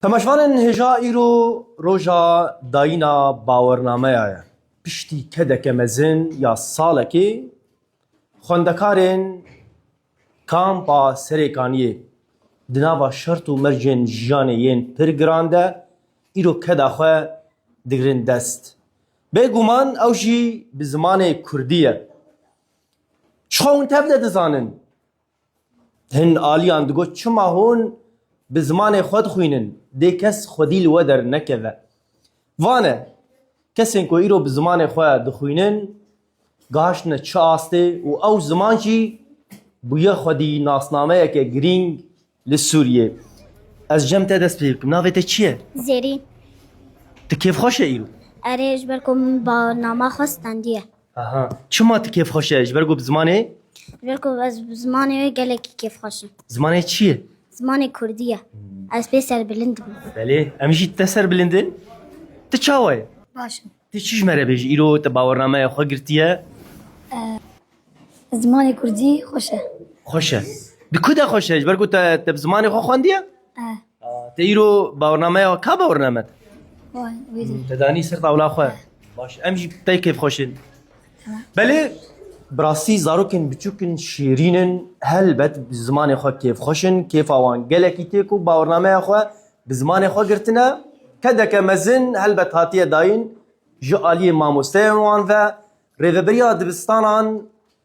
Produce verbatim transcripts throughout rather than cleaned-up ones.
Temaşvanên hêja, îro roja dayîna bawernameya ye. Piştî kedeke mezin ya salekê, xwendekarên kampa Serêkaniyê di nava şert û mercên jiyanê yên pir giran de îro keda xwe digirin dest. Bêguman ew jî bi zimanê kurdî ye. Çixwe hûn tev de dizanin? Hin aliyan digot, çima hûn bi zimanê xwe dixwînin, dê kes xwedî li we dernekeve. Vane, kesên ku îro bi zimanê xwe dixwînin, gihiştine çi astê û ew ziman jî bûye xwedî nasnameyeke girîng li Sûriyê. Ez cem te dest pê bikim. Navê te çi ye? Zêrîn. Tu kêfxweş e îro? Erê, ji ber ku min bawernameya xwe stendiye. Aha. Çima tu kêfxweş e? Ji ber ku bi zimanê? Ji ber ku ez bi zimanê wê gelekî kêfxweş im. Zimanê çi ye? Zimanê kurdî ye. Ez pê serbilind im. Belê, em jî te serbilind in. Tu çawa ye? Baş im. Tu çi ji me re bêjî? Îro te bawernameya xwe girtiye? Zimanê kurdî xweş e. Xweş e. Di ku de xweş e? Ji ber ku te, te bi zimanê xwe xwendiye? Eh. Te îro bawernameya ka bawername te? Vay, wê de. Te danî ser tawla xwe. Baş, em jî pey kêfxweş in. Belê, bi rastî zarokên biçûk in, şêrîn in, helbet bi zimanê xwe kêfxweş in, kêfa wan gelekî tê ku bawernameya xwe bi zimanê xwe girtine. Kedeke mezin helbet hatiye dayîn ji aliyê mamosteyên wan ve, rêveberiya dibistanan,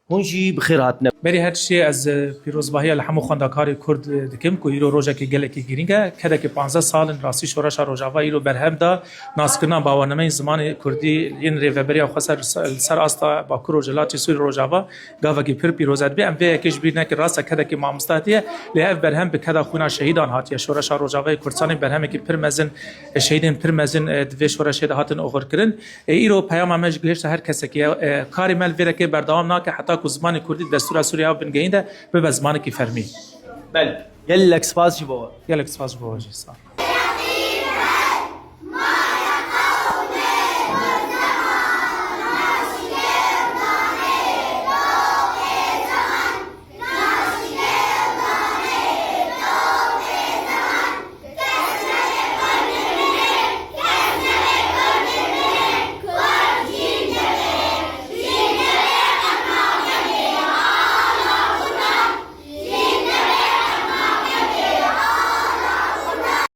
hûn jî bi xêr hatine. Berî her tiştê ez, e, pîrozbahiya li hemû xwendekarê Kurd, e, dikim ku îro rojekê gelekî girîng e. Kedekê panzdeh sal in rastî Şoreşa Rojava îro berhem da naskirina bawernameyên zimanê Kurdî yên rêveberiya xwe ser, li ser asta Bakur Rojhilatê Sûrî Rojava gavekî pir pîroz e. Dibê em vê yekê ji bîr nekin. Rast e kedekê mamoste hatiye, lê ev berhem bi keda xwîna şehîdan hatiye. Şoreşa Rojavayê Kurdistanê berhemekî pir mezin, e, şehîdên pir mezin, e, di vê şoreşê de hatin oxirkirin. E, îro peyama me ji gihişta her kesekî ye. E, karê me li vê rêkê berdewam nake heta ku zimanê kurdî di destûra Sûriya bingehîn de bibe zimanekî fermî. Belê. Gelek spas ji bo we. Gelek spas ji bo we jî. Sağ ol.